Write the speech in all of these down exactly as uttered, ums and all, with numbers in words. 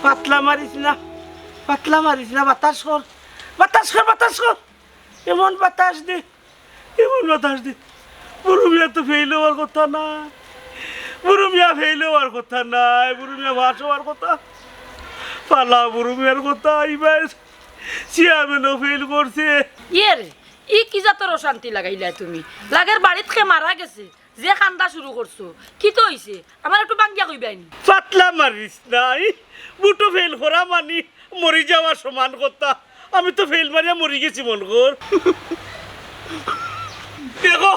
পাতলা মারিস না, পাতলা মারিস না, বাতাস কর, বাতাস কর, বাতাস কর। এমন বাতাস দে, এমন বাতাস দে। বুরু মিয়া তো ফেইল অওয়ার কথা না, বুরু মিয়া ফেইল অওয়ার কথা নায়, বুরু মিয়া পাশ অওয়ার কথা। ফালা বুরু মিয়ার কথা, ইবার চেয়ারম্যানও ফেইল করছে। ইয়ে রে, ই কি জাতর অশান্তি লাগাইলায় তুমি? লাগের বাড়িত কে মারা গেছে, যে কান্দা শুরু করছো, কিতা অইছে? আমারে একটু ভাঙ্গিয়া কইবায়নি। পাতলা মারিস না, ই বুটো ফেইল করা মানি মরি যাওয়ার সমান কথা। আমি তো ফেইল মারিয়া মরি গেছি মনো কর। দেখো,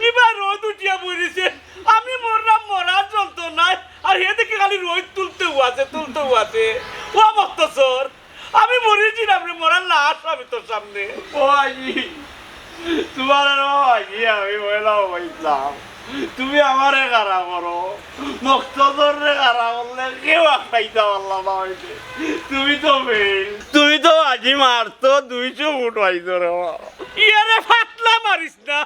ইবার রইদ উঠিয়া বইছে, আমি মরলাম মরার যন্ত্রণায়, আর হে দেখি খালি রইদ তুলতেউ আছে, তুলতেউ আছে। ও মখতসর, আমি মরি যিরাম রে, মরার লাশ আমি তোর সামনে। ও আইজি, তুমার আর ও আইজি, আমি ময়লা অইলাম। তুমি আমারে খাড়া করো, মখতসররে খাড়া করলে কেউ আটকাইতা পারলা না অইতে। তুমি তো ফেইল। তুমি তো আইজি মারছো দুইশো ফুট অইছো রে বাবা। ইয়ারে পাতলা মারিস না,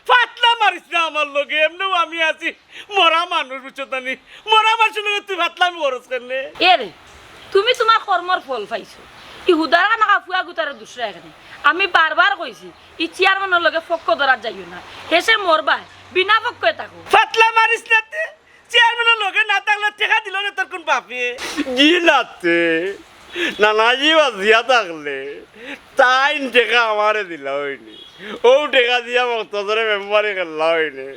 পাতলা মারিস না আমার লগে। এমনেউ আমি আছি মরা মানুষ, বুঝছো তানি? মরা মানুষর লগে তুই পাতলামি করস কেনে? এরে, তুমি তুমার কর্মর ফল পাইছো। ই হুদার কানা ফুয়া গুতারে দুসরা এখানে। আমি বারবার কইছি, ই চেয়ারম্যানর লগে পক্ষ ধরাত যাইও না। হেষে মরবায়, বিনা পক্ষে থাকো। পাতলা মারিস না তে। চেয়ারম্যানর লগে না থাকলে টেকা দিল না তোর কোন বাপে? জি না তে। নানাজি বাঁচিয়া থাকলে তাইন টেকা আমারে দিলা অয়নি। অউ টেকা দিয়া মখতসরে মেম্বারি করলা অয়নি।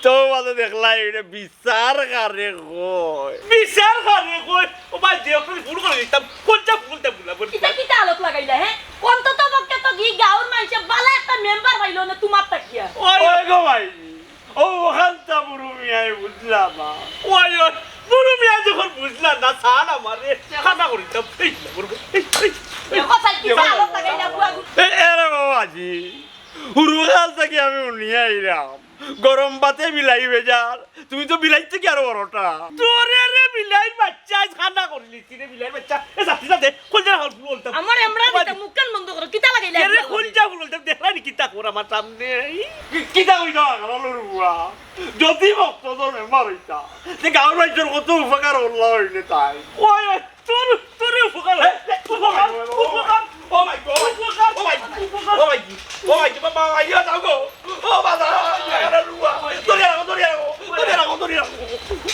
তো বাদে দেখলা অয়নি বিচার কারে কয়। বিচার কারে কয়? ও ভাই, যে অখন ভুল করি দিতাম, কোনটা ভুলটা ভুলা বলি। ইতা কিতা আলোক লাগাইলা, হে? অন্তত পক্ষে তো ই গাউর মানষে বালা একটা মেম্বার পাইলো না তুমার থাকিয়া। ওই ওই গো ভাই, ও অখানতা বুরু মিয়ায় বুঝলা না। ওই, ওই, বুরু মিয়া যখন বুঝলা না, ছাড় আমারে, খাতা করি দাও, এই, এই, এই, এই, দেখো, স্যার, কি দেখো। ভালো থাকে না, বুয়া বুঝি। এ, এরে বাবাজি, হুরুকাল থাকি আমি হুনিয়া আইরাম, গরম ভাতে বিলাই বেজার, তুমি তো বিলাইর থাকি আরো বড়টা। তোরে রে বিলাইর বাচ্চা, আইজ খানা করিলিছি রে বিলাইর বাচ্চা। এ, যাতি, যাতি, কইলে হল, বলতাম। আমার এমরা দিতে মুখ কান বন্ধ করো, কিতা লাগাইলে এরে এখন? কইলে বলতাম, দেখরানি কিতা কর আমার সামনে? কি-, কিতা কইতা, কালালুর বুয়া? যদি মখতসর মেম্বার অইতা, তে গাউর মানষর কত উপকার করলা অইলে তাইন। ওই, ওই, তোর, তোর উপকার, এ, এ, উপকার, উপকার, ও মাই গড, উপকার, ও মাই গড, উপকার। ও মাই গড, ও মাই গড, বাবা, আইয়া যাও গো। ও বাবা, কালালুর বুয়া। ধরিয়া রাখো, ধরিয়া রাখো, ধরিয়া রাখো, ধরিয়া রাখো।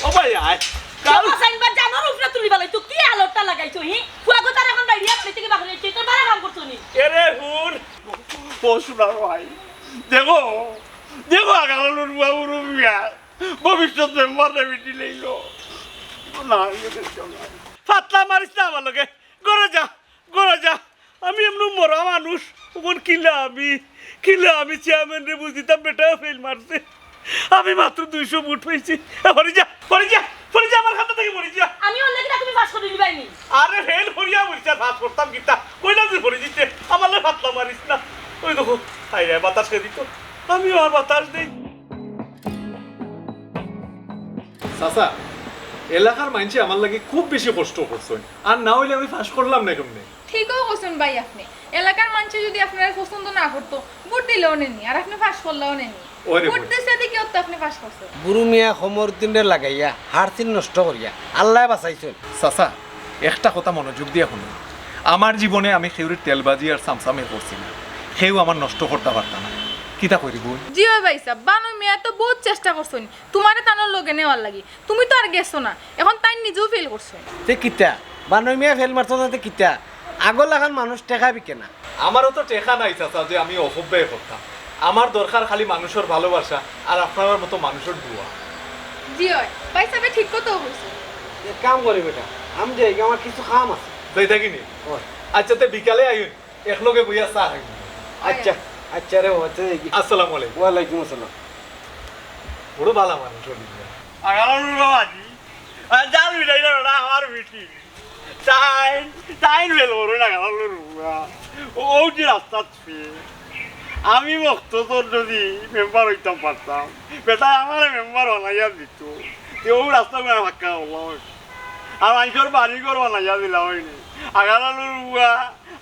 ও ভাই, আয়। কাল বাবা, সাইনবার জানোর উপরে তুলি বালাই, তুই কি আলোটা লাগাইছো, হি? ফুয়া গো তার এখন বাইরে আসলে থেকে বাহিরে এসে তোর বাড়া কাম করছো নি? এরে হুন। ও শোনা ভাই, দেখো, দেখো, আগামী বাবুর মিয়া। ভবিষ্যৎ মেম্বার রে মিটি লইল। না, ইয়ে দেখতাম না। ফাতলা মারিস না আমার লগে। ঘরো যা, ঘরো যা। আমি এমনে মরা মানুষ। অখন কিলা আমি, কিলা আমি চেয়ারম্যান রে বুঝ দিতাম, বেটায় ফেইল মারছে। আমি মাত্র দুইশো ভোট পাইছি। এ, ফরি যা, ফরি যা, ফরি যা, আমার খাতা থাকি ফরি যা। আমি অন্য কিনা তুমি পাস করি নিবাই নি। আরে ফেইল করিয়া বলছে, পাস করতাম কিতা? কইলাম যে ফরি দিতে, আমার লগে ফাতলা মারিস না। ওই দেখো, হায় রে, বাতাস কে দিত। আমিও আর বাতাস দেই। চাচা, এলাকার মাইনষে আমার লাগি খুব বেশি কষ্ট করছইন, আর না অইলে আমি পাস করলাম না কেমনে? ঠিকউ কইছইন ভাই আপনে। এলাকার মাইনষে যুদি আপনারে পছন্দ না করতো, ভোট দিলেও নেনি, আর আপনে পাস করলেও নেনি। ওরে ভোট ভোট। দিছে দেখি অত আপনে পাস করছইন। বুরু মিয়া কমরুদ্দিনরে লাগাইয়া, হারসিন নষ্ট করিয়া, আল্লায় বাঁচাইছইন। চাচা, একটা কথা মনোযোগ দিয়া হুনো। আমার জীবনে আমি কেউরে তেলবাজি আর চামচামি করছি না। কেউ আমার নষ্ট করতা পারতা না। কিতা করি বইন? জি অয় ভাইসাব, বানু মিয়া তো বউত চেষ্টা করছইন তুমারে তানর লগে নেওয়ার লাগি। তুমি তো আর গেছো না, এখন তাইন নিজেউ ফেইল করছইন। তে কিতা? বানু মিয়া ফেইল মারতো না তে কিতা? আগর লাখান মানুষ টেকা বিকে না। আমারও তো টেকা নাই চাচা যে আমি অপব্যয় করতাম। আমার দরকার খালি মানুষর ভালোবাসা আর আপনারার মতো মানুষর দোয়া। জি অয়, ভাইসাবে ঠিক কথাউ কইছইন। এক কাম করি বেটা, আমি যাই, আমার কিছু কাম আছে। যাই থাকি নি? অয়। আচ্ছা, তে বিকালে আইন, একলগে বইয়া চা খাই। আচ্ছা, আচ্ছা রে বাবা, আচ্ছা যাই। আসসালামু আলাইকুম। ওয়ালাইকুম আসসালাম। বড় ভালা মানুষ অইল। আগামী বাবাজি, আর জাল মিটাই না বেটা, আমার মিটিং। তাইন, তাইন বেল করো না, কারণ রুয়া। ও, ও যে রাস্তাত ফে। আমি মক্তদর যদি মেম্বার অইতাম পারতাম, বেটায় আমারে মেম্বার বানাইয়া দিত। তে ও রাস্তা বেড়া ফাক্কা করলাম। আর মাইনষর বাড়ি ঘর বানাইয়া দিলাম অইনি। আগালালুর বুয়া,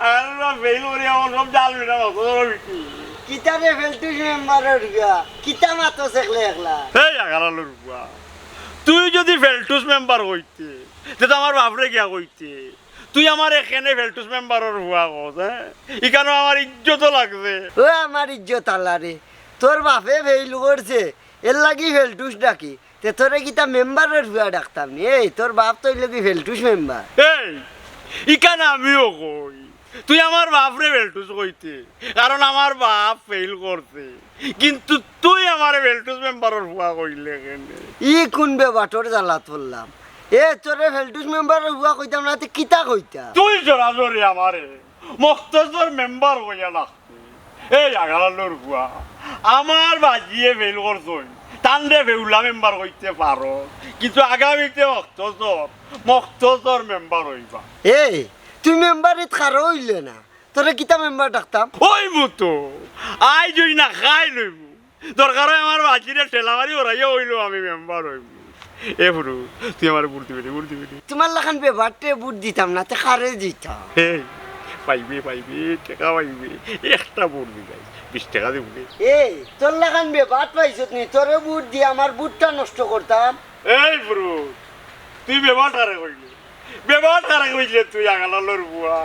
আগালালুর বুয়া ফেইল করি আমার সব জাল মিটা মক্তদর মিটিং। কিতারে ফেলটুস মেম্বারর গা? কিতা মাতো শেখলে একলা? এই আগালালুর বুয়া, তুই যদি ফেলটুস মেম্বার অইতে, তে তো আমার বাপরে গিয়া কইতে। তুই আমারে কেনে ফেলটুস মেম্বারর ফুয়া কস, হ্যাঁ? ইখানো আমার ইজ্জতও লাগছে। ও আমার ইজ্জত আলারে, তোর বাপে ফেইল করছে, এরলাগি ফেলটুস ডাকি। তে তোরে কিতা মেম্বারর ফুয়া ডাকতাম নি? এই, তোর বাপ তো অইলো গি ফেলটুস মেম্বার। এই, ইখান আমিও কই, তুই আমার বাপরে ফেলটুস কইতে, কারণ আমার বাপ ফেইল করছে। কিন্তু তুই আমারে ফেলটুস মেম্বারর ফুয়া কইলে কেনে? ই কুন বেবাটর জ্বালাত পড়লাম? এ, তোরে ফেলটুস মেম্বারর ফুয়া কইতাম না, তে কিতা কইতাম? তুই সরাসরি আমারে মখতছর মেম্বার কইয়া ডাকতে। এই আগালালর ফুয়া, আমার বাজিয়ে ফেইল করছইন, তানরে ফেউলা মেম্বার কইতে পারো, কিন্তু আগামীতে মখতছর, মখতছর মেম্বার অইবা। এই, তুই মেম্বারিত কারো অইলে না, তোরে কিতা মেম্বার ডাকতাম? ওই মতো, আইজ অই না কাইল অইমু। দরকার অয় আমার বাজিরে ঠেলা মারি হরাইয়া অইলেও আমি মেম্বার অইমু। এ ফুরু, তুই আমারে ভোট দিবে নি, ভোট দিবে নি? তুমার লাখান বেবাটরে ভোট দিতাম না, তে কারে দিতাম? এই, পাইবে, পাইবে, টেকা পাইবে। একটা ভোট দিবায়, বিশ টেকা দিবো নে। এই, তোর লাখান বেবাট পাইছত নি, তোরে ভোট দিয়া আমার ভোটটা নষ্ট করতাম? এই ফুরু, তুই বেবাট কারে কইলে? বেবাট কারে কইলে তুই আগালালর ফুয়া?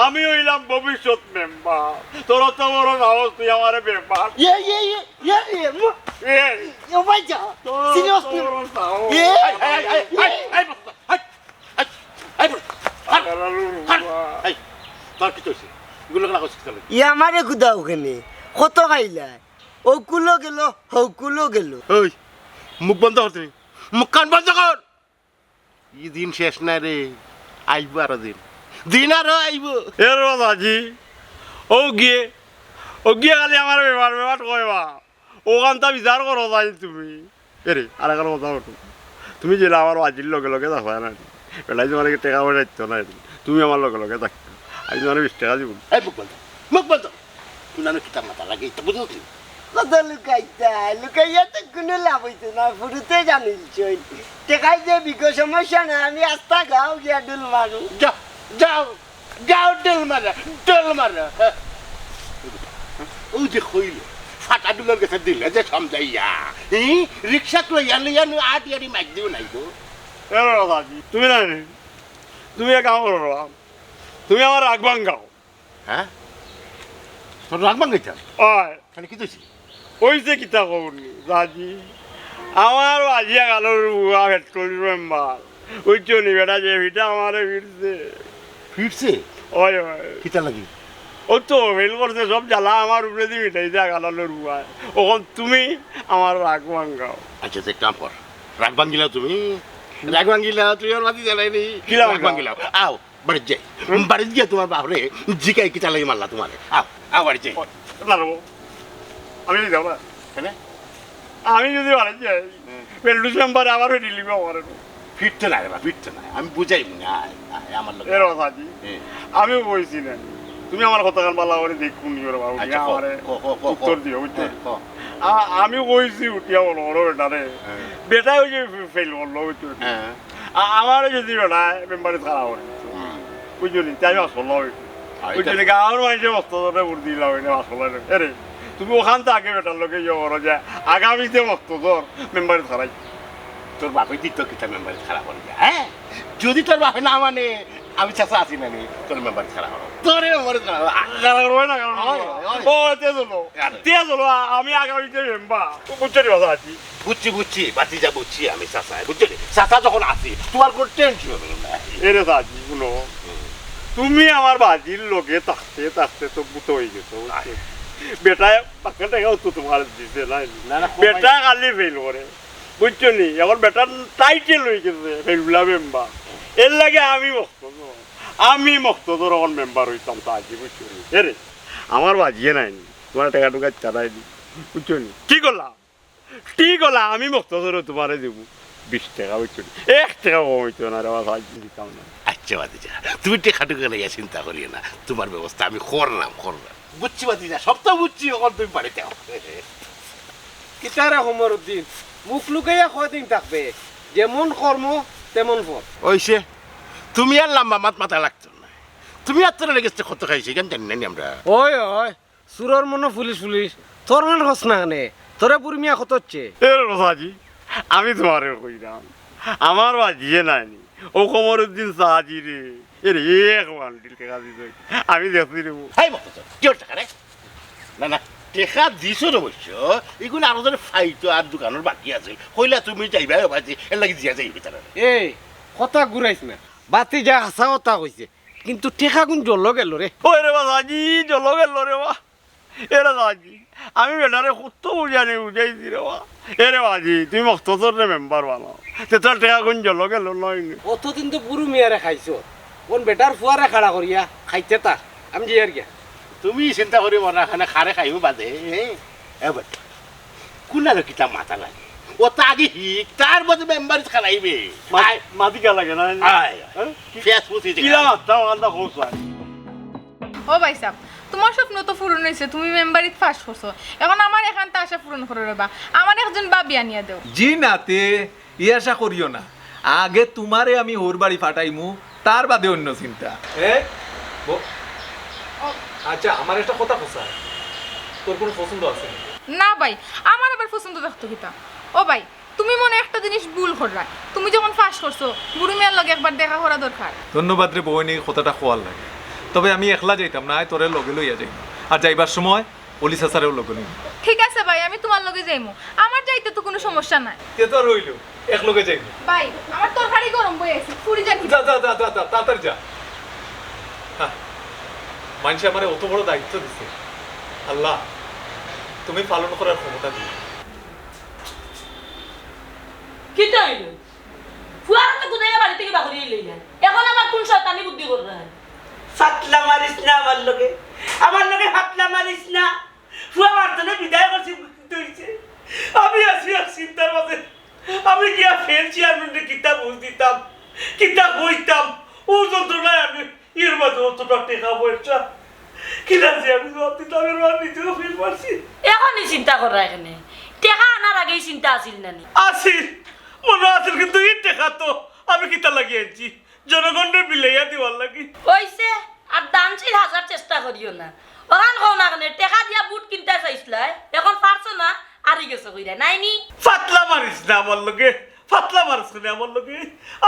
আমি অইলাম ভবিষ্যৎ মেম্বার। তোর অত বড় সাহস, তুই আমারে বেবাট? এ, এ, এ, এ, এ, মু-, এই, এ, ভাই যা। তোর সিরিয়াস অত নি। বড় সাহস। এ, এই, এই, এই, এই, এই, এই, এই, এই, এই, আগালালর ফুয়া। এই, তোর কিতা অইছে? ইগুলা কেনে কইছিস তাইলে? ই আমারে কুদাও কেনে? কত খাইলায়? অউকুলো গেল, হউকুলো গেল। ওই, মুখ বন্ধ কর তুমি। মুখ কান বন্ধ কর। ই দিন শেষ নায় রে, আইবো আরো দিন, দিন আরো আইবো। এ রোজাজি, অউ গিয়ে, অউ গিয়ে খালি আমার বেবাট বেবাট কইবা, অখানতা বিচার করো যাই তুমি। এরে, আর একটা কথা কও, তুমি যে আমার বাজির লগে লগে যাও না, বেটায় তুমারে টেকা পয়সা দিতো না, তুমি আমার লগে লগে থাকো, আমি তুমারে বিশ টেকা দিমু। এই মুখ বন্ধ, মুখ বন্ধ। তুই না কিতা মাথা লাগে, ইতা বুঝো তুই? কত লুকাইতা, লুকাইয়া তো কুনু লাভ অইতো না, ফুরুতে জানিলছইন। টেকায় যে বিঘ সমস্যা নাই, আমি আস্তা গাঁও গিয়া ডুল মারু। যাও, যাও, যাও ডুল মারো, ডুল মারো। অউ যে কইলে, ফাটা ডুলর গেছে দিলে যে সমজাইয়া, ই রিক্সাত লইয়া লইয়া নু আট ইয়ারি মাইর দিও নাই গো। এ রোজাজি, তুমি না নি? তুমি এক কাম করো, তুমি আমার রাগ ভাঙ্গাও। হ্যাঁ? তোর রাগ ভাঙ্গাইতাম? অয়। কেনে কিতা অইছে? অইছে কিতা কওনি, রাজি? আমার বাজিয়া গেল রুয়া ফ্যাক্টরির মেম্বার। বুঝছো নি বেটা, যে ফিটা আমারে ফিরছে। ফিরছে? অয়, অয়। কিতা লাগি? অউ তো ফেইল করছে, সব জ্বালা আমার উপরে দি মিটাইতে আগালালর ফুয়ায়। অখন তুমি আমার রাগ ভাঙ্গাও। আচ্ছা, তে এক কাম কর। রাগ ভাঙ্গিলাও তুমি? রাগ ভাঙ্গিলাও, তুমি আমার বাতি জ্বালাই নি। কিলা রাগ ভাঙ্গাও? ভাঙ্গিলাও। আও। বাড়িত যাই। হুম? বাড়িত গিয়া তুমার বাপরে জিকাই কিতা লাগি মারলা তুমারে। আও, আও বাড়িত যাই। ও, না রে বাবু, আমি যদি যাও না। কেনে? আমি যদি বাড়িত যাই, হুম। ফেলটুস মেম্বারে আবার ওই ডিলিভার করে। ফিরতে না রে বা, ফিরতে না। আমি বুঝাইমু নে, আয়, আয়, আমার লগে। এ রোজাজি, হুম। আমি কইছি না। তুমি আমার কথাখান ভালা করি দেখো নি রে বাবু, আচ্ছা, কও, আমারে কও, কও, কও, উত্তর কও। দিও, বুঝছো? হ্যাঁ, কও। আ-, আমি কইছি উঠিয়া বলো, বলো বেটারে। হ্যাঁ। বেটায় ওই যে ফেইল করলো, বুঝছো? হ্যাঁ। আ-, আমারে যদি বেটায় মেম্বারিত খাড়া করে দিত, হুম। বুঝছো নি? তাই আসল না হইতো। আর বুঝছো এটা নি? গাঁওর মাইনষে মখতছরে ভোট দিলা অইলে আসল না হইতো। এরে, তুমি অখান থাকি বেটার লগে ইয়ে করো যে আগামীতে মখতছর মেম্বারিত খাড়াই। তোর বাপে দিত কিতা মেম্বারিত খাড়া করি, হ্যাঁ? যদি তোর বাপে না মানে, আমি চাচা আছি না নি, তোর মেম্বারিত খাড়া করো। তোরে মেম্বারিত খাড়া করো। খাড়া করো না, খাড়া করো। অয়, অয়। ও, তে চলো। আরে। তে চলো, আ-, আমি আগামীতে মেম্বার। বুঝছো নি, বাবা, আছি। বুঝছি, বুঝছি, ভাতিজা, বুঝছি আমি, চাচা, বুঝছো নি? চাচা যখন আছি, তুমার কোনো টেনশন অইবো না। এরে চাচি, হুনো, হুম। তুমি আমার বাজির লগে থাকতে থাকতে তো বুতো অই গেছো, বুঝছো? আয়। বেটায় পাক্কা টেকাও তো তুমারে দিছে না। না, না, কমাই বেটা খালি ফেইল করে, বুঝছো নি? অখন বেটার টাইটেল অই গেছে ফেইলুলা মেম্বার। এরলাগি আমি মখতছর, আমি মখতছর অখন মেম্বার অইতাম চাচি, বুঝছো নি? এরে, আমার বাজিয়ে নাই নি, তুমার টেকা টুকা ইচ্ছা নাই নি, বুঝছো নি? কি করলা? ঠিক অইলা, আমি মখতছরো তুমারে দিমু বিশ টেকা, বুঝছো নি? এক টেকা কম অইতো না রে বাবা, আইজ দিতাম না। আচ্ছা, ভাতিজা, তুমি টেকা টুকা লইয়া চিন্তা করিও না, তুমার ব্যবস্থা আমি করলাম, করলাম। বুঝছি ভাতিজা, সব তো বুঝছি, অখন তুমি বাড়িত যাও। কিতা রে কমরুদ্দিন, মুখ লুকাইয়া কয়দিন থাকবে? যেমন কর্ম, তেমন ফল। অইছে, তুমি আর লাম্বা মাত মাতা লাগতো না। তুমি আর তোর লেগেছে কত খাইছি, কেন জানি না নি আমরা। ওই, ওই, চুরর মনো পুলিশ পুলিশ, তোর মন হস না কেনে? তোরে বুড়ি মিয়া কত হচ্ছে? এ রে বাবাজি, আমি তুমারে কইরাম, আমার বাজিয়ে নাই নি, ও কমরুদ্দিন চাচি রে, এরে এক বান্ডিল টেকা দিছে। আমি দেখছি রে। হাই মকতছর, কিওর টেকা রে? না, না, টেকা দিছো অবশ্য, ইগুন আরো জনে পাইতো আর দোকানর বাকি আছিল। কইলা তুমি যাইবায়, ও বাজি, এরলাগি দিয়া যাইবে তারা। এই, কথা ঘুরাইস না। বাতি যা হাছা কথা কইছে, কিন্তু টেকাগুন জলো গেল রে। ওই রে বা চাচি, জলো গেল রে বা। এরে চাচি, আমি বেটারে কত বুঝানি বুঝাইছি রে বা। এরে বাজি, তুমি মকতছররে মেম্বার বানাও। তে তোর টেকাগুন জলো গেল নায় নি? অতদিন তো বুরু মিয়ারে খাইছো, অখন বেটার ফুয়ারে খাড়া করিয়া খাইতে তা। আমি যাইয়ার গিয়া। তুমি চিন্তা করি মরা খানে খারে খাইমু বাদে, এ? এ বেটা, কুনালো কিতা মাতা লাগে? অতা আগে হিক, তার বাদে মেম্বারিত খাড়াইবে। মা-, আয়। মাতি গা লাগে না? আয়, আয়। হ্যাঁ? কি-, ফেস ফুসি কিলা মাততাম, আন্দা কও চাই। ও ভাইসাব, তুমার স্বপ্ন তো পূরণ অইছে, তুমি মেম্বারিত পাশ করছো। অখন আমার এখানতা আশা পূরণ করো রে বা, আমার একজন ভাবি আনিয়া দেও। জি না তে, ই আশা করিও না। আগে তুমারে আমি হউর বাড়ি পাঠাইমু, তার বাদে অইন্য চিন্তা। এ? ব-, আচ্ছা, আমার একটা কথা কও চাই, তোর কুনু পছন্দ আছে নি? না ভাই, আমার আবার পছন্দ থাকতো কিতা? ও ভাই, তুমি মনে একটা জিনিস ভুল কররায়। তুমি যখন পাশ করছো, বুরু মিয়ার লগে একবার দেখা করা দরকার। ধন্যবাদ রে বইন, ই কথাটা কওয়ার লাগি। তবে আমি একলা যাইতাম না, আয় তোরে লগে লইয়া যাইমু। আর যাইবার সময় অলি চাচারেও লগে লইমু। ঠিক আছে ভাই, আমি তুমার লগে যাইমু। আমার যাইতে তো কুনু সমস্যা নাই। তে তো আর অইলো, একলগে যাইমু। ভাই, আমার তরকারি গরম অই আইছে, ফুরি যান। যা, যা, যা, যা, যা, তাড়াতাড়ি যা। হ্যাঁ, মানষে আমারে অত বড় দায়িত্ব দিছে। আল্লাহ, তুমি পালন করার ক্ষমতা দিও। কিতা অইলো? ফুয়ারে তো গুদাইয়া বাড়ি থাকি বাগড়িয়া লইলা। অখন আবার কুন শয়তানি বুদ্ধি কররায়? ফাতলা মারিস না আমার লগে, আমার লগে ফাতলা মারিস না। ফুয়া মারতনে বিদায় করছি, বুঝতে অইছে। আমি আছি এক চিন্তার মাঝে। আমি গিয়া ফের চেয়ারম্যানরে কিতা বুঝ দিতাম, কিতা কইতাম, অউ যন্ত্রণায় আমি এর মাঝে অতটা টেকা পয়সা কিলা যে আমি জবাব দিতাম, এর মাঝে নিজেও ফেল মারছি। অখনই চিন্তা কররায় কেনে? টেকা আনার আগেই চিন্তা আছিল না নি? আছিল, মনো আছিল, কিন্তু ই টেকা তো আমি কিতা লাগি আনছি? জনগণরে বিলাইয়া দিবার লাগি। অইছে, আর দানশীল হাজার চেষ্টা করিও না। অখান কও না কেনে, টেকা দিয়া বুট কিনতায় চাইছলায়, অখন পারছো না, আরি গেছো কইরা, নায় নি? ফাতলা মারিস না আমার লগে, ফাতলা মারিস না আমার লগে।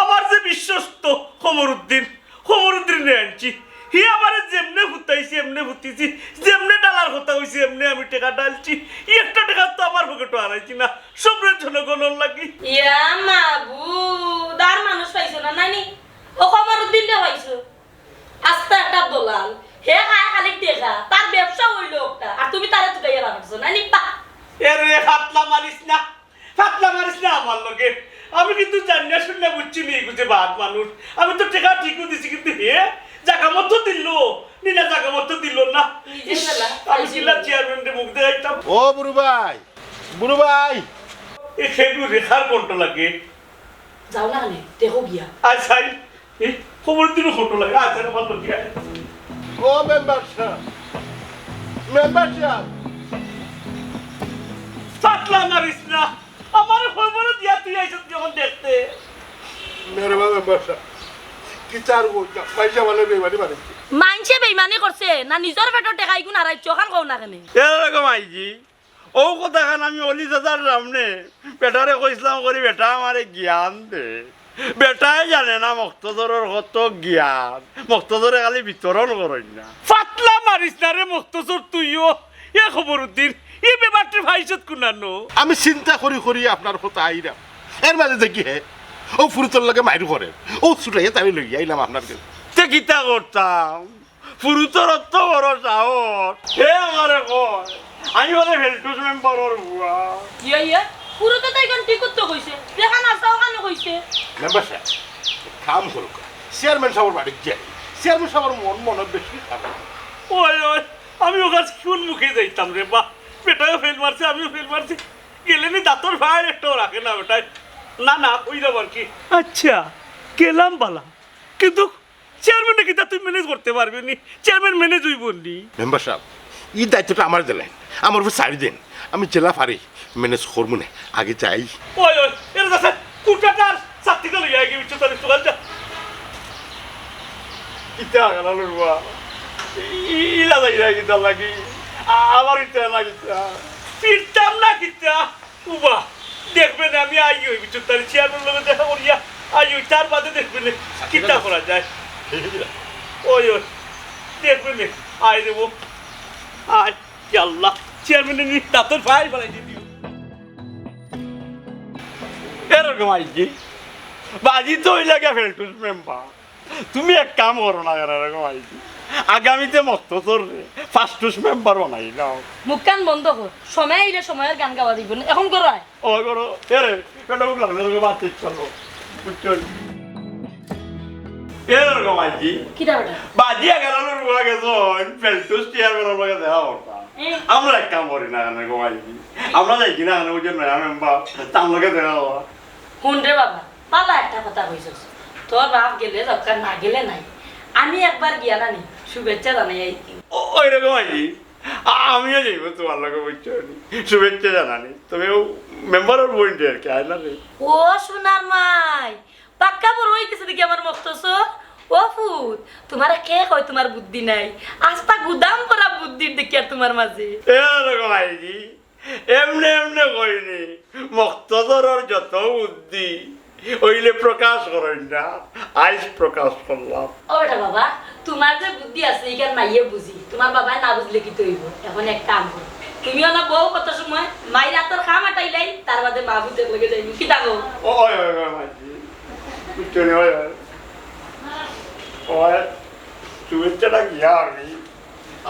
আমার যে বিশ্বস্ত কমরুদ্দিন, কমরুদ্দিনরে আনছি। হি আমারে যেমনে ফুতাইছে, এমনে ফুতিছি, যেমনে ডালার কথা কইছে, এমনে আমি টেকা ডালছি। ই একটা টেকা তো আমার পকেটো হারাইছি না, সবরে জনগণর লাগি। ইয়া মাবুদ, আর মানুষ পাইছো না, নায় নি? ও কমরুদ্দিনরে পাইছো। আস্তা একটা দলাল। হে খায় খালি টেকা, তার ব্যবসা অইলো একটা, আর তুমি তারে তুকাইয়া রাখছো, নায় নি? বাহ! এরে ফাতলা মারিস না, ফাতলা মারিস না আমার লগে। আমি কিন্তু জানিয়া শুনিয়া বুঝছি নি, বুঝে বাদ মানুষ। আমি তো টেকা ঠিকও দিছি, কিন্তু হে জাগা মতো দিল নি না, জাগা মতো দিল না। নিজে ইস, বেলা, আমি নিজে কিলা বেলা। চেয়ারম্যানরে মুখ দেখাইতাম। ও বুরু ভাই, বুরু ভাই। এ খেগু রেখার কণ্ঠ লাগে। যাও না কেনে, দেখো গিয়া। আয় সাই, এই খবর দিন কণ্ঠ লাগে। আয় সাই, আমার লগে আয়। ও মেম্বার সাব, মেম্বার সাব। ফাতলা মারিস না। আমার খবর দিয়া তুই আইছস যখন দেখতে। মেহরবান মেম্বার সাব, কিতা আর কইতাম, মাইনষে আমারে বেইমানি মারিছে। মাইনষে বেইমানি করছে না, নিজর পেটর টেকা ইগুন হারাইছো, অখান কও না কেনে? এরকম আইজি। অউ কথাখান আমি অলি চাচার সামনে বেটারে কইছলাম করি, বেটা আমারে জ্ঞান দে। বেটায় জানে না মকতছরর কত জ্ঞান, মকতছরে খালি বিতরণ করইন না। ফাতলা মারিস না রে মকতছর তুইও। এ খবরুদ্দিন, ই বেমারটি পাইছত কুনানো? আমি চিন্তা করি করি আপনার কথা আইরাম। এর মাঝে দেখি হে, অউ ফুরুতর লগে মাইর করে। অউ ছুটাইয়া আমি লইয়া আইলাম আপনার কাছে। তে কিতা করতাম? ফুরুতর অত বড় সাহস, হে আমারে কয়, আমি বলে ভেলটুস মেম্বারর বুয়া। ইয়া, ইয়া, ফুরুতে তো ইখান ঠিক করতে কইছে, যেখান আছে ওখানে কইছে। মেম্বার সাব, কাম করুক, চেয়ারম্যান সাবর বাড়িত যাই, চেয়ারম্যান সাবর মন মনে বেশি খারাপ। ওই, ওই, আমি ওখানে কোন মুখে যাইতাম রে বা, বেটাও ফেল মারছে, আমিও ফেল মারছি, গেলে নি দাঁতর ফাড় একটাও রাখে না বেটায়। না, না, ওই যাবো আর কি। আচ্ছা, গেলাম বালা, কিন্তু চেয়ারম্যানরে কিতা তুই ম্যানেজ করতে পারবে নি? চেয়ারম্যান ম্যানেজ অইবো নি? মেম্বার সাব, ই দায়িত্বটা আমারে দিলাইন, আমার উপর ছাড়ি দেন, আমি যেলা পারি ম্যানেজ করমু নে, আগে যাই। ওই, ওই, এর কাছে কুটাটার ছাত্তিকে লইয়া আগে উচ্চ তারিখ সকাল যা। ইতা গেল রে বা, ই-, ইলা যাই না কিতা লাগি, আ-, আমার ইতা না কিতা, ফিরতাম না কিতা। উবা, দেখবে না, আমি আই ওই ভিতর তার চেয়ারম্যান লগে দেখা করিয়া, আই, ওই তার বাদে দেখবে নে, কিতা করা যায়। ওই, ওই, দেখবে নে, আয় রে বউ, আয়, ইয়া আল্লাহ, চেয়ারম্যানে নি দাঁতর ফাই ফালাই দিবি। এরকম আইজি, বাজি তো ওই লাগে ফেলটুস মেম্বার। তুমি এক কাম করো না কেন এরকম আইজি, আগামীতে মক্তসর রে ফাস্টুস মেম্বার বানাই দাও। মুখখান বন্ধ কর, সময় আইলে সময়র গান গাওয়া দিব না, এখন করো আয়। ও করো, এরে, এটা মুখ লাগলে তোকে বাঁচতে চলো, বুঝছো? এরকম আইজি। কিতা বেটা? বাজি এগারো লোক বলা গেছে, ফেলটুস চেয়ারম্যান বলা গেছে, হ্যাঁ, ওটা। এ। আমরা এক কাম করি না কেন এরকম আইজি? আমরা যাই কিনা কেন ওই যে নয়া মেম্বার, তার লগে দেখা হওয়া। হুন রে বাবা, বালা একটা কথা কইছস। তোর বাপ গেলে দরকার, না গেলে নাই। আমি একবার গিয়া নানি শুভেচ্ছা জানাই আইছি। ও-, ওই রকম আইজি। আ-, আমিও যাইব তোমার লগে, বুঝছো নি? শুভেচ্ছা জানানি। তবে ও মেম্বারর বইন রে আর কি, আয় না রে। ও সোনার মাই, পাক্কা বড় হই গেছে দেখি আমার মক্তসর। ও ফুত, তোমারে কে কয় তোমার বুদ্ধি নাই? আস্তা গুদাম ভরা বুদ্ধির দেখি আর তোমার মাঝে। এরকম আইজি। এমনে এমনে কইনি, মক্তসরর যত বুদ্ধি, ওইলে প্রকাশ করইন না, আইজ প্রকাশ করলাম। ও বেটা বাবা, তোমার যে বুদ্ধি আছে, ইখান মাইয়ে বুঝি, তোমার বাবায় না বুঝলে কিতা অইবো? এখন এক কাম করো, তুমিও না বউ কত সময়, মাইর আতর খাম আটাইলাই, তার বাদে মা বুঝে লগে যাইবো, কিতা কও? ও, ওই, ওই, ওই, মাইজি, বুঝছো নি, ওই, ওই। ওই, শুভেচ্ছাটা গিয়া আমি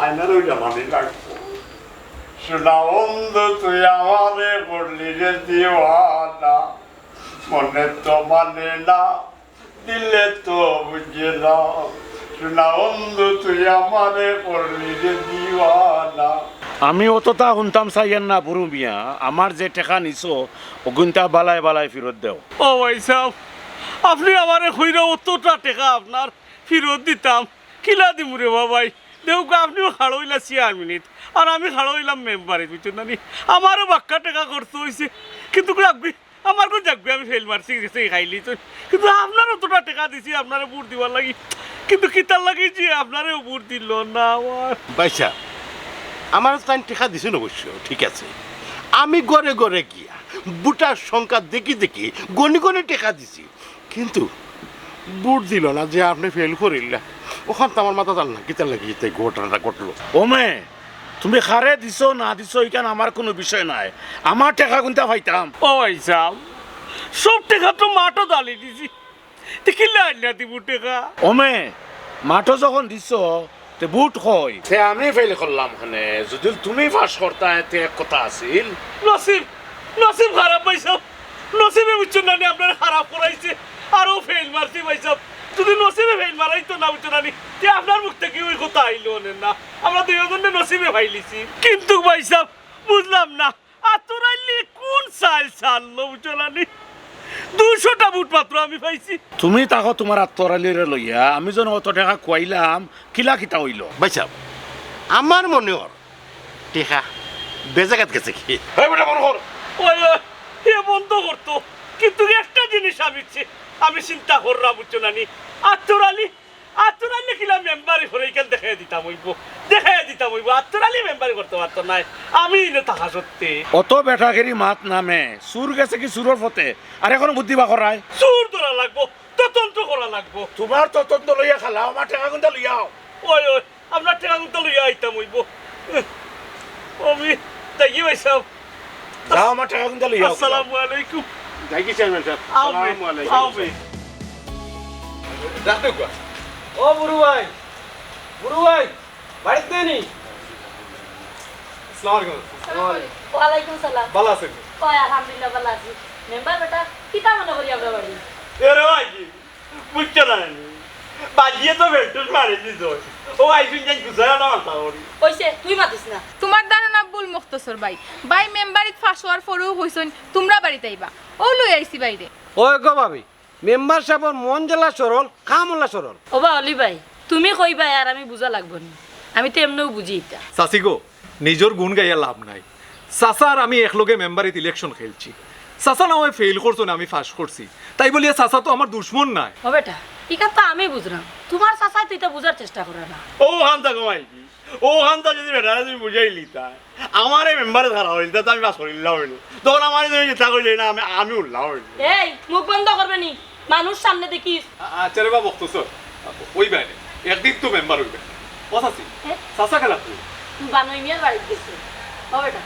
আয়নারও জানানি লাগবো। সোনা বন্ধু তুই আমারে করলি রে দিওয়ানা, মনে তো মানে না, দিলে তো বুঝে না। সোনা বন্ধু তুই আমারে করলি রে দিওয়ানা। আমি অততা হুনতাম চাইয়ার না বুরু মিয়া, আমার যে টেকা নিছো, অগুইনতা বালায় বালায় ফিরত দেও। ও ভাইসাব, আপনে আমারে কইরা অততা টেকা আপনার ফিরত দিতাম, কিলা দিমু রে বাবাই? দেউক্কা, আপনেও খাড়া অইলা চেয়ারম্যানিত, আর আমি খাড়া অইলাম মেম্বারিত, বুঝছইন না নি? আমারও বাক্কা টেকা খরচ অইছে, কিন্তু কই আগুই, আমার কই যাগুই, আমি ফেইল মারছি, গেছে খাইলি তো। কিন্তু আপনার অততা টেকা দিছি আপনারে ভোট দিবার লাগি, কিন্তু কিতার লাগি যে আপনারেও ভোট দিল না আমার। ভাইসাব, আমারে তাইন টেকা দিছইন অবশ্য, ঠিক আছে। আমি ঘরে ঘরে গিয়া ভোটার সংখ্যা দেখি দেখি গনি গনি টেকা দিছি। কিন্তু ভোট দিল না যে আপনে ফেইল করিলা, অখান তো আমার মাথাত আয় না, কিতার লাগি ইতা ঘটনাটা ঘটলো। ও মে, তুমি কারে দিছো না দিছো, ইখান আমার কুনু বিষয় নায়। আমার টেকা কুনতা পাইতাম। ও ভাইসাব, সব টেকা তো মাঠো দালি দিছি, তে কিলা আইলা দিমু টেকা? ও মে, মাঠো যখন দিছো, তে ভোট কই? তে আমি ফেইল করলাম কেনে, যুদি তুমি পাশ করতায়, তে এক কথা আছিল। নসিব, নসিব খারাপ ভাইসাব, নসিবে বুঝছইন না নি আপনারে খারাপ করাইছে, আরও ফেইল মারছি ভাইসাব। যুদি নসিবে ফেইল মারাইতো না, বুঝছইন না নি, তে আপনার মুখ থাকি ওই কথা আইলো অনে না। আমরা দুইওজনে নসিবে ফাইলিছি। কিন্তু ভাইসাব, বুঝলাম না, আতর আলী কুন চাইল চাললো, বুঝছইন না নি? দুইশোটা ভোট মাত্র আমি পাইছি। তুমি থাকো তোমার আতর আলীরে লইয়া, আমি যেন অত টেকা খুয়াইলাম, কিলা কিতা অইলো? ভাইসাব, আমার মনে অর টেকা বেজাগাত গেছে কি? এই বেটা, বন্ধ কর। ওই, ওই, এ বন্ধ করতো, কিন্তু একটা জিনিস আমি চি-, আমি চিন্তা কররাম, বুঝছইন না নি? আতর আলী আতর আলী কিলা মেম্বারি করে ইখান দেখাইয়া দিতাম অইবো, দেখাইয়া দিতাম অইবো। আতর আলী মেম্বারি করতো পারতো নায়, আমি ইনো থাকা সত্ত্বে। অত বেটাগিরি মাত না মে, চুর গেছে কি চুরর পথে, আর এখন বুদ্ধি বার করায়। চুর ধরা লাগবো, তদন্ত করা লাগবো। তোমার তদন্ত লইয়া খালাও, আমার টেকা কুনতা লইয়াও। ওই, ওই, আপনার টেকা কুনতা লইয়া আইতাম অইবো। আমি দেখি ভাইসাব, যাও, আমার টেকা কুনতা লইয়া আও। আসসালামু আলাইকুম। যাই কি চেয়ারম্যান সাব? আও বে, আসসালামু আলাইকুম। আও বে। রাখো গো। ও বুরু ভাই, বুরু ভাই, বাড়িত নি? আসসালামু আলাইকুম। আসসালামু আলাইকুম। ওয়ালাইকুম সালাম। ভালা আছইন? ওই আলহামদুলিল্লাহ ভালা আছি। মেম্বার বেটা, কিতা মনে করি আমরা বাড়ি? এরে ভাই, বুঝছো না নি? বাজিয়ে তো বেল্টুস মারি দিছো। ও আইছইন যাই গুছায় না মাথা করি। অইছে, তুই মাতিস না। তোমার ধারণা ভুল মুক্তসর ভাই। ভাই মেম্বারিত ফাঁস অওয়ার পরেউ কইছইন, তুমরা বাড়িত আইবা। অউ লই আইছি বাইরে। ওই গো ভাবি, মেম্বার সাবর মন যেলা সরল, কাম অলা সরল। ওবা অলি ভাই, তুমি কইবায় আর আমি বুঝা লাগবো নি? আমি তো এমনেউ বুঝি ইতা। চাচি গো, নিজর গুণ গাইয়া লাভ নাই। চাচা আর আমি একলগে মেম্বারিত ইলেকশন খেলছি। চাচা না হয় ফেইল করছইন, আমি পাশ করছি, তাই বলিয়া চাচা তো আমার দুশমন নায়। ও বেটা, ইখান তো আমি বুঝরাম, তুমার চাচায় তো ইতা বুঝার চেষ্টা করে না। ও হান্তা কমাই কি? ও হান্তা যদি বেটারে তুমি বুঝাইলিতায়, আমারে মেম্বারে খাড়া অইলিতায়, তে আমি পাশ করিলাম অইলো। তখন আমারে তুমি যেতা কইলে না, আমি, আমি উল্লা অইলো। এই, মুখ বন্ধ করবে নি? মানুষ সামনে দেখিস। আ-, আচ্ছা রে বা মখতসর, ওই বাইরে একদিন তো মেম্বার অইবে। ও চাচি, হ্যাঁ? চাচা খেলা তুই? বানই মিয়ার বাড়িত গেছে। ও বেটা,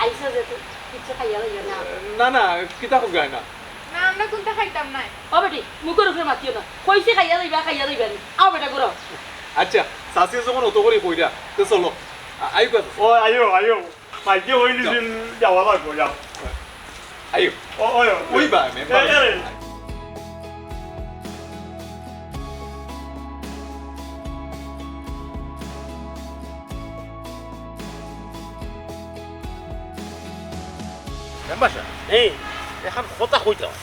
আইসা যে তুই কিচ্ছু খাইয়া লইয়া না। না, না, কিতা কস গায় না? না, আমরা কুনটা খাইতাম না। ও বেটি, মুখর উপরে মাতিও না। কইছি খাইয়া যাইবা, খাইয়া যাইবা নি। আও বেটা, ঘুরো। আচ্ছা, চাচি যখন অত করি কইরা, তে চলো। আ-, আইবা। ও, আইও, আইও। মাইকে কই দিছিল, যাওয়া লাগবো, যাও। আইও। ও, ওই, ওই। ওই বা, মেম্বার। এই, এই। মেম্বার সাব, এই। এখন কথা কইতাম।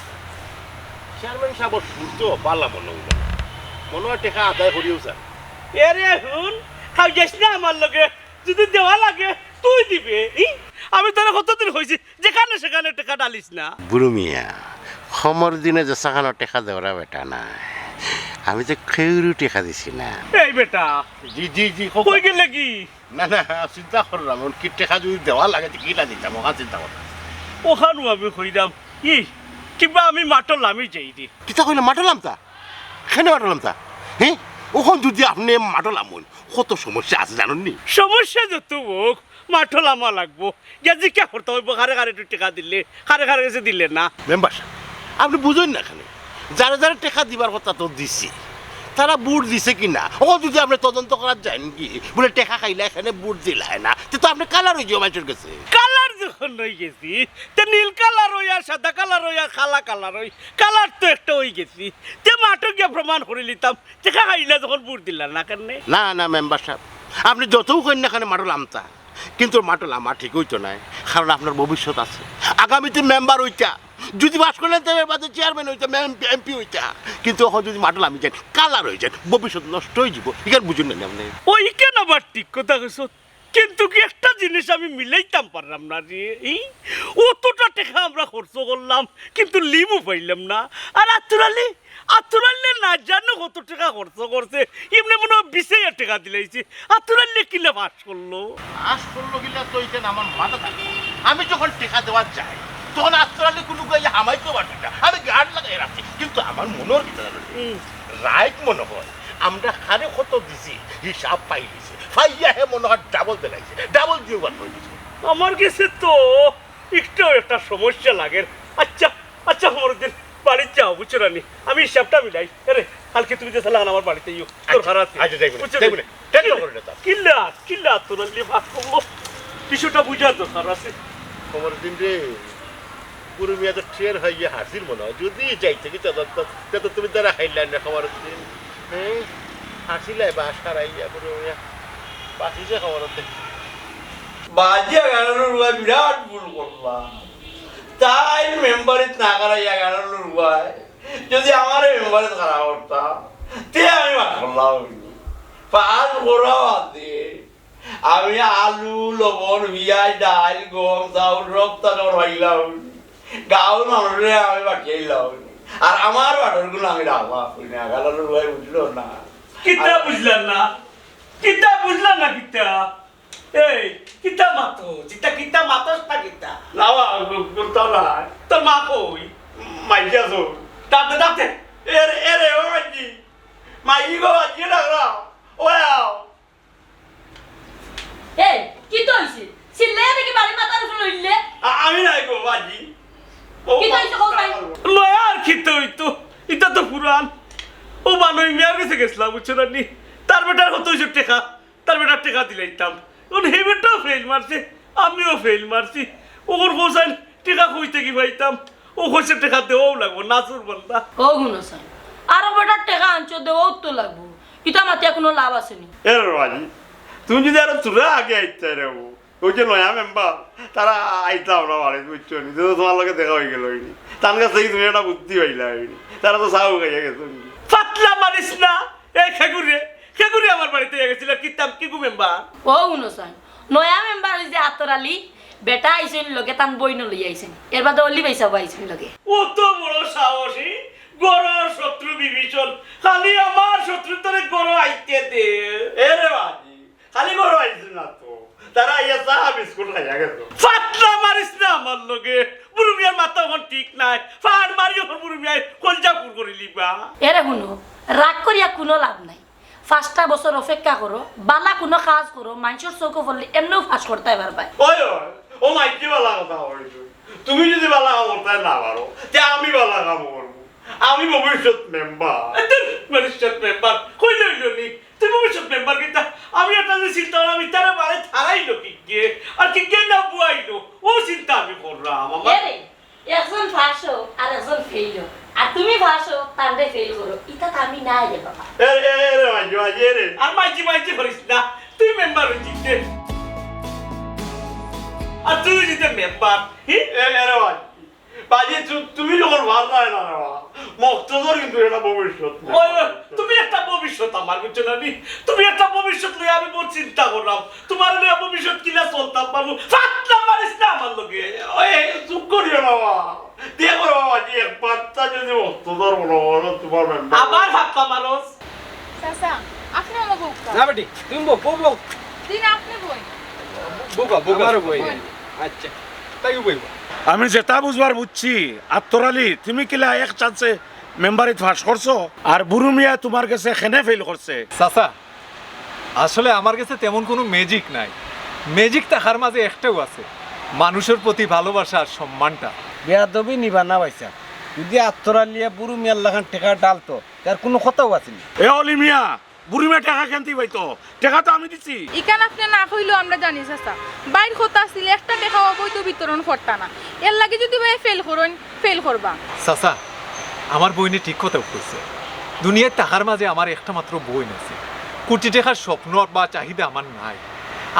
চেয়ারম্যান সাবর সুর তো বালা মনো অইলো না। মনো অয় টেকা আদায় করিও স্যার। এরে হুন, খাও যাস না আমার লগে। যদি দেওয়া লাগে, তুই দিবে। ই? আমি তোরে কতদিন কইছি, যেখানে সেখানে টেকা ঢালিস না। বুরু মিয়া, কমর দিনে যেসাখানো টেকা দেওরা বেটা নায়। আমি তো কেউরু টেকা দিছি না। এই বেটা, জি, জি, জি, কও। কই গেলে কি? না, না, চিন্তা করলাম, অখন কি টেকা যদি দেওয়া লাগে, তো কিলা দিতাম, অখান চিন্তা করলাম। অখানও আমি কইলাম, ই, কিবা আমি মাঠো লামি যাই রে। কিতা কইলা, মাঠো লামতা? কেনে মাঠো লামতা? হে? অখন যদি আপনে মাঠো লামইন, কত সমস্যা আছে জানইন নি? সমস্যা যত অউক, মাঠো লামা লাগবো। গিয়া জিকা করতে অইবো, কারে কারে একটু টেকা দিলে, কারে কারে গেছে দিলে না। মেম্বার সাব, আপনে বুঝইন না কেনে? যারে যারে টেকা দিবার কথা তো দিছি, তারা ভোট দিছে কি না, অখন যদি আপনে তদন্ত করাত যাইন গি, বুলে টেকা খাইলা, এখানে ভোট দিলায় না, তে তো আপনে কালার অইযিবা মানষর গেছে। কালার যখন অইগেছি, তে নীল কালার অই আর সাদা কালার অই আর কালা কালার অই, কালার তো একটা অইগেছি। তে মাঠো গিয়া প্রমাণ করিলিতাম, টেকা খাইলা যখন ভোট দিলা না কেনে? না, না, মেম্বার সাব, আপনে যতউ কইন না কেনে মাঠো লামতা, কিন্তু মাঠো লামা ঠিক অইতো নায়, কারণ আপনার ভবিষ্যৎ আছে। আগামীতে মেম্বার অইতা, যদি পাশ করইন, তে এর বাদে চেয়ারম্যান অইতা, এমপি অইতা, কিন্তু অখন যদি মাঠো লামি যাইন, কালার অইযাইন, ভবিষ্যৎ নষ্ট অইযিবো, ইখান বুঝইন না নি আপনে? অউ ইখান আবার ঠিক কথা কইছো। কিন্তু কি একটা জিনিস আমি মিলাইতাম পারলাম না রে। ই? অতটা টেকা আমরা খরচ করলাম, কিন্তু লিমু পাইলাম না। আর আতর আলী, আতর আলীয়ে না জানো কত টেকা খরচ করছে, এমনে মনো অয় বিশ হাজার টেকা দিলাইছে। আতর আলীয়ে কিলা পাশ করলো? পাশ করলো কিলা তো ইখান আমার মাথাত থাকে না। আমি যখন টেকা দেওয়াত যাই, তখন আতর আলী কুনু গাইয়া হামাইতো পারছি না। আমি গার্ড লাগাই রাখছি, কিন্তু আমার মনর ভিতরে হুম। রাইট মনো অয়, আমরা কারে কত দিছি, হিসাব পাইলিছে। পাইয়া হে মনো অয় ডাবল দিলাইছে, ডাবল দিয়া বার করি দিছে। আমার গেছে তো একটাও একটা সমস্যা লাগের। আচ্ছা, আচ্ছা, কমরুদ্দিন, বাড়িত যাও, বুঝছো না নি? আমি হিসাবটা মিলাই। আরে, কালকে তুমি যেছা লাখান আমার বাড়িত আইও, আচ্ছা, দরকার আছে। আচ্ছা, যাইমু নে, বুঝছো যাইমু নি? নে। টেনশন করিও না তো। কিলা, কিলা, তোর লিয়ে ভাগ করবো। বিষয়টা বুঝার দরকার আছে। কমরুদ্দিন রে, বুরু মিয়া তো টের অইয়া হাসির মনো অয়। যদি যাইতে কি চাদর তো, তে তো তুমি ধরা খাইলায় না, কমরুদ্দিন। হ্যাঁ? হাসিলায় বাঁশ হারাইয়া বুরু মিয়া। বাঁচিছে কমরুদ্দিন। বাজি আগানোর উড়ায় বিরাট ভুল করলাম। তাইন মেম্বারিত না খাড়াইয়া আগানোর উড়ায় যদি আমারে মেম্বারিত খাড়া করতা, তে আমি পাশ করলাম অইলো। পাশ করা বাদে আমি আলু, লবণ, পিয়াজ, ডাইল, গম, চাউল, রক্ত জোগাড় পাইলাম। গাঁওর মানুষরে আমি বাটিয়াইলাম। আর আমার বাটর গুলো আমি রাখবা, আপনি আগালালো ভাই বুঝলো না। কিতা বুঝলাম না? কিতা বুঝলাম না কিতা? এই, কিতা মাতো? কিতা, কিতা মাতস না কিতা? না, বা, বলতাম না। তোর মা কই? মাইয়া যাও। দাঁতে, দাঁতে। এরে, এরে, ও মাইজি। মাইজি গো, মাইজি ডাকরা। ও আও। এই, কিতা অইছে? চিল্লাইয়া দেখি বাড়ি মাথার উপরে লইলে। আ-, আমি নাই গো, বাজি। ও কিতা অইছে, কও চাই? নয়া আর কিতা অইতো? ইটা তো পুরান। ও বানই মিয়ার গেছে গেছিলাম, বুঝছো না নি? তার বেটার কত অইছে টেকা, তার বেটার টেকা দিলাইতাম। অখন হে বেটাও ফেইল মারছে, আমিও ফেইল মারছি। অখন কও চাই টেকা কই থাকি পাইতাম? ও কইছে টেকা দেওয়াও লাগবো, নাচুর বান্দা। ও হুনো চাই, আরো বেটার টেকা আনছো, দেওয়াও তো লাগবো। ইটা মাতিয়া কুনু লাভ আছে নি? এ রে বাজি, তুমি যদি আরো থুড়া আগে আইতায় রে, ও, ওই যে নয়া মেম্বার, তারা আইতা আমরা বাড়িত, বুঝছো নি? তো তোমার লগে দেখা অইগেলো অইনি। তান গেছ থাকি তুমি একটা বুদ্ধি পাইলায় অইনি। তারা তো চা খাইয়া গেছে অইনি। ফাতলা মারিস না, এ খেগুরে, খেগুরে আমার বাড়িত আইয়া গেছিল, কিতা, কিগু মেম্বার? ও হুনো চাই, নয়া মেম্বার অই যে আতর আলী, বেটা আইছইন লগে, তান বইনও লইয়া আইছইন। এর বাদে অলি ভাইসাবও আইছইন লগে। অত বড় সাহসী, ঘরর শত্রু বিভীষণ, খালি আমার শত্রুতারে ঘরো আইতে দে। এ রে বাজি, খালি ঘরো আইছইন না তো, তারা আইয়া চা বিস্কুট খাইয়া গেছে। ফাতলা মারিস না আমার লগে, বুরু মিয়ার মাথা অখন ঠিক নাই, ফাড় মারি অখন বুরু মিয়ায় কলজা ফুর করি এরে হুনো, রাগ করিয়া কুনু লাভ নাই। পাঁচটা বছর অপেক্ষা করো, বালা কুনু কাজ করো, মানষর চউখো পড়লে এমনেউ ফাঁস করতায় পারবায়। ওই, ওই, ও মাইজি বালা কথা কইছো। তুমি যুদি বালা কাম করতায় না পারো, তে আমি বালা কাম করমু। আমি ভবিষ্যৎ মেম্বার। এ, ধুর, ভবিষ্যৎ মেম্বার। কইলে অইলো নি? তুই ভবিষ্যৎ মেম্বার কিতা? আমি একটা যে চিন্তা করলাম, ইতারে বারে থারাইলো কিগে, আর কিগে না বুয়াইলো, ও চিন্তা আমি করলাম। আমার এরে, একজন ফাঁস অউক আর একজন ফেইল অউক। আর তুমি ফাঁস অও, তানরে ফেইল করো। ইতাত আমি নাই রে বাবা। এ, এ, এ রে মাইজি, মাইজি, এ রে। আর মাইজি, মাইজি করিস না। তুই মেম্বার অইছিস রে। আর তুই অইছিস মেম্বার। হি? এ, এ রে মাইজি। মাইজি, তু-, তুমি যখন পারলায় না রে বাবা, মক্তদর কিন্তু একটা ভবিষ্যৎ নাই। ওই, ওই, তুমি একটা ভবিষ্যৎ আমার, বুঝছো না নি? তুমি একটা ভবিষ্যৎ লইয়া আমি বড় চিন্তা করলাম। তুমারে লইয়া ভবিষ্যৎ কিলা চলতাম পারমু? ফাতলা মারিস না আমার লগে। ওই, চুপ করিও না বাবা। দেখো রে বাবা, যে এক বাচ্চা যুদি মক্তদর মনো করো, তুমার মেম্বার। আবার ফাতলা মারস? চাচা, আপনে আমার বউকা। না বেটি, তুমি বউ, বউ, বউ। দিন আপনে বউ। বউকা, বউকা। আমারও বউ। বউ। আচ্ছা, তাই বউ। আমি যেটা বুঝবার বুঝছি, আত্তর আলী, তুমি কিলা এক চান্সে মেম্বারিত ফাঁস করছো? আর বুরু মিয়া তুমার গেছে কেনে ফেইল করছে? চাচা, আসলে আমার গেছে তেমন কুনু ম্যাজিক নাই। ম্যাজিক থাকার মাঝে একটাউ আছে, মানুষর প্রতি ভালোবাসা আর সম্মানটা। বেয়াদবি নিবা না ভাইসাব, যুদি আত্তর আলীয়ে বুরু মিয়ার লাখান টেকা ঢালতো, তার কুনু কথাউ আছিল না। এ অলি মিয়া, বুরু মিয়া টেকা কেনতি পাইতো? টেকা তো আমি দিছি। ইখান আপনে না কইলেও আমরা জানি চাচা। ভাইর কথা আছিল একটা টেকাও অবৈধ বিতরণ করতা না। এরলাগি যুদি ভাইয়ে ফেইল করইন, ফেইল করবা। চাচা, আমার বইনে ঠিক কথা কইছে। দুনিয়ার থাকার মাঝে আমার একটা মাত্র বইন আছে। কুটি টেকার স্বপ্ন বা চাহিদা আমার নাই।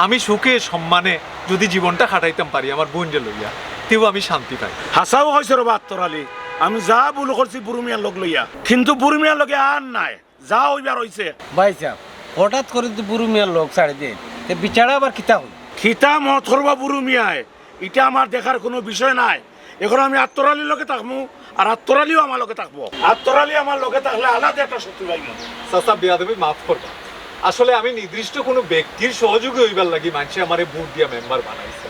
আমি সুখে সম্মানে যুদি জীবনটা কাটাইতাম পারি আমার বইনরে লইয়া, তেউ আমি শান্তি পাই। হাছাউ কইছো রে বা আত্তর আলী, আমি যা ভুল করছি বুরু মিয়ার লগ লইয়া, কিন্তু বুরু মিয়ার লগে আর নায়। যা অইবার অইছে। ভাইসাব, হঠাৎ করি যুদি বুরু মিয়ার লগ ছাড়ি দেইন, তে বিচারা আবার কিতা অইবো? কিতা মত করবা বুরু মিয়ায়, ইটা আমার দেখার কুনু বিষয় নায়। অখন আমি আত্তর আলীর লগে থাকমু, আর আত্তর আলীও আমার লগে থাকবো। আত্তর আলী আমার লগে থাকলে আলাদা একটা শক্তি পাইমু। চাচা, বেয়াদবি মাফ করবা, আসলে আমি নির্দিষ্ট কুনু ব্যক্তির সহযোগী অইবার লাগি মানষে আমারে ভোট দিয়া মেম্বার বানাইছে।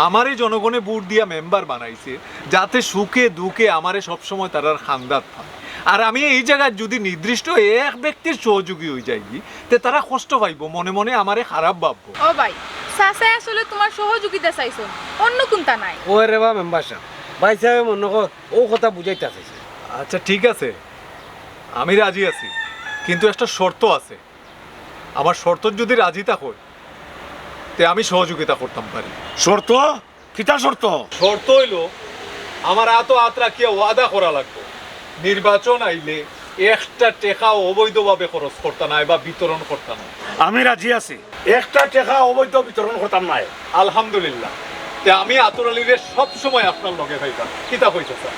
আমারে জনগণে ভোট দিয়া মেম্বার বানাইছে, যাতে সুখে দুঃখে আমারে সবসময় তারার কান্দাত পায়। আর আমি এই জাগাত যুদি নির্দিষ্ট এক ব্যক্তির সহযোগী অই যাই, তে তারা কষ্ট পাইবো, মনে মনে আমারে খারাপ ভাববো। ও ভাই, চাচায় আসলে তুমার সহযোগিতা চাইছইন, অন্য কুন্তা নায়। ওই রে বা মেম্বার সাব, ভাইসাবে মনো কর অউ কথা বুঝাইতা চাইছে। আচ্ছা, ঠিক আছে, আমি রাজি আছি, কিন্তু একটা শর্ত আছে। আমার শর্তত যুদি রাজি থাকো, তে আমি সহযোগিতা করতাম পারি। শর্ত? কিতা শর্ত? শর্ত অইলো, আমার আতো আত রাখিয়া ওয়াদা করা লাগবো, নির্বাচন আইলে একটা টেকাও অবৈধভাবে খরচ করতা নায় বা বিতরণ করতা নায়। আমি রাজি আছি, একটা টেকা অবৈধ বিতরণ করতাম নায়। আলহামদুলিল্লাহ, তে আমি আত্তর আলীরে সবসময় আপনার লগে পাইবা। কিতা কইছো স্যার?